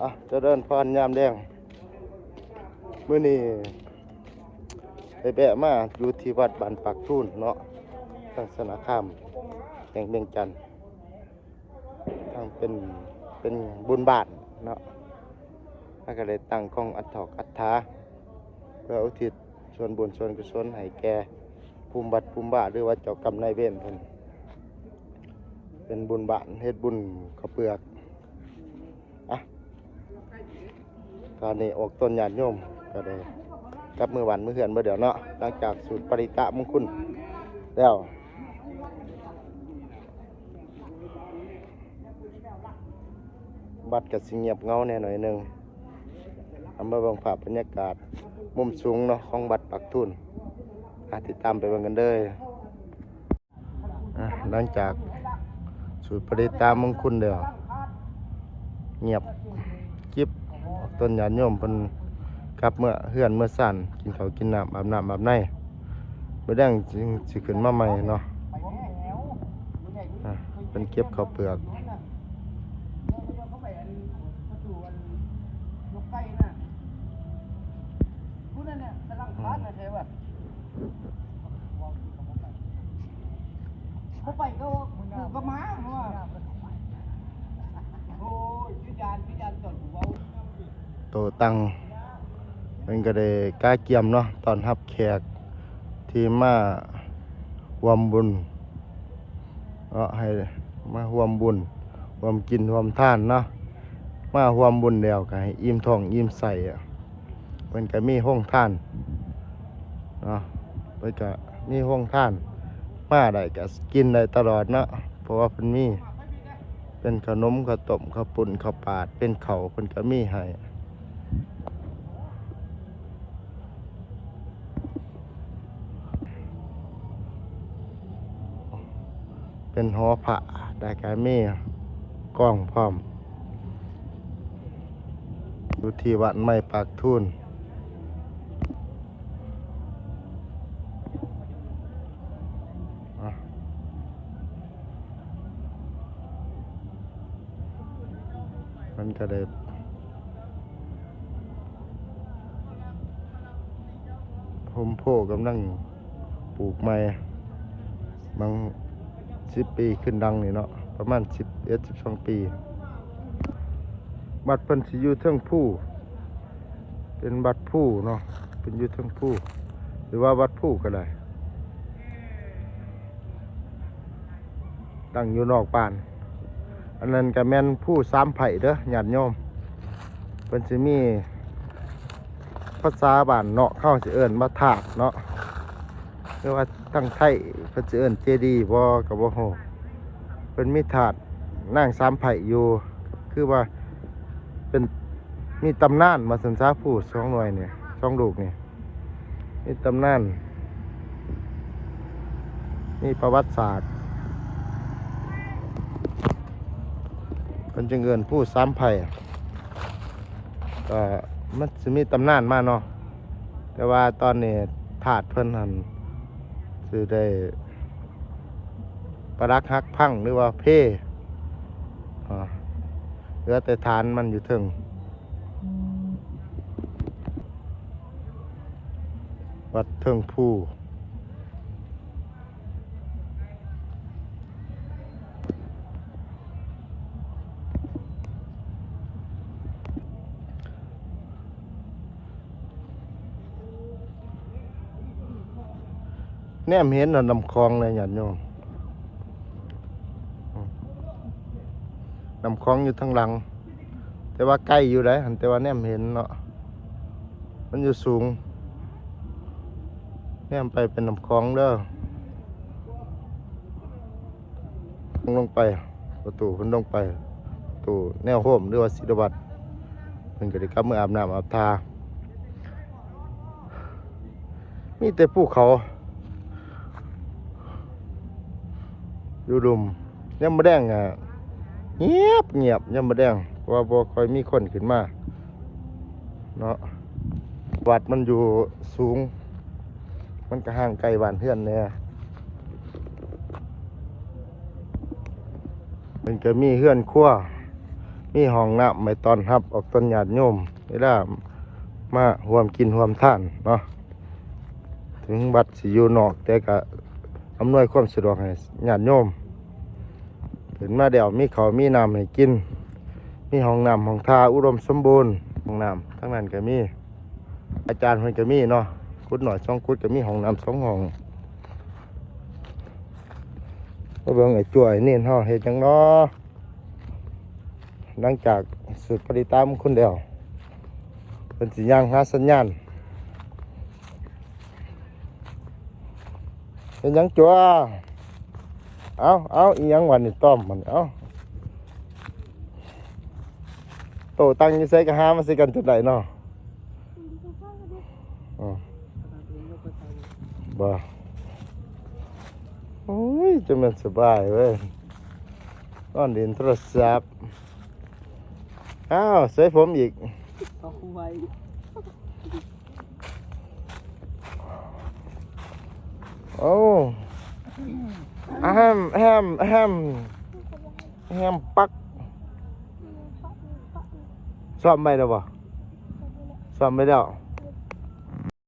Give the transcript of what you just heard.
ອ່ະ ຈະເລີນພອນຍາມແລງ. ມື້ນີ້ໄດ້ແວະມາຢູ່ທີ່ວັດບ້ານປາກທູນເນາະ, ທັງສະນາຄາມ ແຂວງວຽງຈັນ. ທັງເປັນ ເປັນບຸນບ້ານເນາະ, ເຮົາກໍໄດ້ຕັ້ງກອງອັດຖອກອັດຖາ ເພື່ອອຸທິດສ່ວນບຸນສ່ວນກຸສົນໃຫ້ແກ່ພູມວັດພູມວາ ຫຼືວ່າເຈົ້າກຳນາຍເວນເພິ່ນ. ເປັນບຸນບ້ານ ເຮັດບຸນເຂົ້າເປືອກ. ອ່ະ ຕອນນີ້ອອກຕົນຍາດໂຍມກໍໄດ້ກັບເມືອບ້ານເມືອເຮືອນເບິດແລ້ວເນາະ, ຫຼັງຈາກສູດປະລິຕະມຸງຄຸນແລ້ວ. ວັດກໍຊິງຽບເຫງົາແດ່ໜ້ອຍໜຶ່ງ. ເຮົາມາເບິ່ງພາບບັນຍາກາດມຸມສູງເນາະ ຂອງວັດປາກທູນ. ອ່ະ ຕິດຕາມໄປເບິ່ງກັນເດີ. ອ່ະ ຫຼັງຈາກສູດປະລິຕະມຸງຄຸນແລ້ວ ງຽບກິບ, ອອກຕົນຍາດໂຍມເພິ່ນກັບເມືອເຮືອນເມືອຊານ ກິນເຂົ້າກິນນ້ຳ ອາບນ້ຳອາບໃນ. ມື້ແລງຈຶ່ງຊິຂຶ້ນມາໃໝ່ເນາະ. ອ່ະ ເພິ່ນເກັບເຂົ້າເປືອກ. ບໍ່ໄປກໍ ກູກໍມາ ເພາະວ່າ ໂອ້ຍ ຄືຢ້ານ ຄືຢ້ານຕອນກູເວົ້າ. ໂຕະຕັ່ງ ເພິ່ນກໍໄດ້ກະກຽມເນາະ ຕ້ອນຮັບແຂກທີ່ມາຮ່ວມບຸນເນາະ, ໃຫ້ມາຮ່ວມບຸນ ຮ່ວມກິນຮ່ວມທານເນາະ. ມາຮ່ວມບຸນແລ້ວກໍໃຫ້ອີ່ມທ້ອງອີ່ມໄສ້. ເພິ່ນກໍມີໂຮງທານເນາະ, ເພິ່ນກໍມີໂຮງທານ ມາໄດ້ກໍກິນໄດ້ຕະຫຼອດເນາະ, ເພາະວ່າເພິ່ນມີ ເປັນເຂົ້າໜົມ ເຂົ້າຕົ້ມ ເຂົ້າປຸ້ນ ເຂົ້າປາດ ເປັນເຂົ້າ ເພິ່ນກໍມີໃຫ້. ເປັນຫໍພະ ແລ້ວກະມີກ້ອງພ້ອມ ຢູ່ທີ່ວັດໃໝ່ປາກທູນ. ອ່ະ ມັນກະໄດ້ຮົ່ມໂພກຳລັງ ປູກໃໝ່ ບາງສິບປີຂຶ້ນຫຼັງນີ້ເນາະ, ປະມານສິບເອັດ ສິບສອງປີ. ວັດເພິ່ນຊິຢູ່ເທິງພູ ເປັນວັດພູເນາະ, ເປັນຢູ່ເທິງພູ ຫຼືວ່າວັດພູກໍໄດ້. ຕັ້ງຢູ່ນອກບ້ານ. ອັນນັ້ນກໍແມ່ນພູສາມໄພ້ເດີ້ ຍາດໂຍມ. ເພິ່ນຊິມີ ພາສາບ້ານນອກເຮົາຊິເອີ້ນວ່າທາດເນາະ ຫຼືວ່າທາງໄທເພິ່ນຊິເອີ້ນເຈດີບໍ່ກໍບໍ່ຮູ້. ເພິ່ນມີທາດນາງສາມໄພ້ຢູ່ ຄືວ່າເປັນ ມີຕຳນານວ່າຊັ້ນຊະ, ພູສອງໜ່ວຍນີ້ ສອງລູກນີ້ ມີຕຳນານ ມີປະຫວັດສາດ, ເພິ່ນຈຶ່ງເອີ້ນພູສາມໄພ້. ກໍມັນຊິມີຕຳນານມາເນາະ, ແຕ່ວ່າຕອນນີ້ທາດເພິ່ນຫັ້ນຊິໄດ້ປະຫຼັກຫັກພັງ ຫຼືວ່າເພ, ເຫຼືອແຕ່ຖານມັນຢູ່ເທິງ. ວັດເທິງພູ ແນມເຫັນເນາະ ນ້ຳຂອງເລີຍ ຍາດໂຍມ. ນ້ຳຂອງຢູ່ທາງຫຼັງ ແຕ່ວ່າໄກຢູ່ໃດ໋ ແຕ່ວ່າແນມເຫັນເນາະ ມັນຢູ່ສູງ. ແນມໄປເປັນນ້ຳຂອງເດີ້. ລົງໄປ ປະຕູເພິ່ນລົງໄປ ປະຕູແນວໂຮມ ຫຼືວ່າສິດວະວັດ ເພິ່ນກໍໄດ້ກັບເມືອອາບນ້ຳອາບທ່າ. ມີແຕ່ພູເຂົາຢູ່ລຸ່ມ. ຍາມມື້ແລງກໍງຽບໆ ຍາມມື້ແລງ ເພາະວ່າບໍ່ຄ່ອຍມີຄົນຂຶ້ນມາເນາະ. ວັດມັນຢູ່ສູງ ມັນກໍຫ່າງໄກບ້ານເຮືອນແດ່. ເພິ່ນກໍມີເຮືອນຄົວ ມີຫ້ອງນ້ຳໄວ້ຕ້ອນຮັບອອກຕົນຍາດໂຍມ ເວລາມາຮ່ວມກິນຮ່ວມທານເນາະ. ເຖິງວັດຊິຢູ່ນອກ ແຕ່ກະອຳນວຍຄວາມສະດວກໃຫ້ຍາດໂຍມ. ເພິ່ນມາແລ້ວມີເຂົ້າມີນ້ຳໃຫ້ກິນ ມີຫ້ອງນ້ຳຫ້ອງທ່າອຸດົມສົມບູນ. ຫ້ອງນ້ຳທາງນັ້ນກະມີ ອາຈານເພິ່ນກະມີເນາະ ກຸດນ້ອຍສອງກຸດ ກະມີຫ້ອງນ້ຳສອງຫ້ອງ. ມາເບິ່ງໄອ້ຈົວຍເນນເຮົາເຮັດຫຍັງເນາະ. ຫຼັງຈາກສູດປະລິຕາມຸງຄຸນແລ້ວ ເພິ່ນຊິຍ່າງຫາສັນຍານ. ເຮັດຫຍັງຈົວ? ເອົາ ເອົາ ອີ່ຫຍັງຫວານີ້? ຕ້ອມມັນ ເອົາ ໂຕຕັ້ງຢູ່ໃສກະຫາມາໃສ່ກັນຈົນໄດ້ເນາະ. ອື ບໍ່ ໂອ້ຍ ຈະແມ່ນສະບາຍເວີຍ ນອນຫຼິ້ນໂທລະສັບ. ອ້າວ ເສີຍຜົມອີກ ເອົາໄວ້ ໂອ້ ອາແຮມ ແຮມ ແຮມ ແຮມປັກ. ຊ້ອມໄວ້ແລ້ວບໍ່? ຊ້ອມໄວ້ແລ້ວ.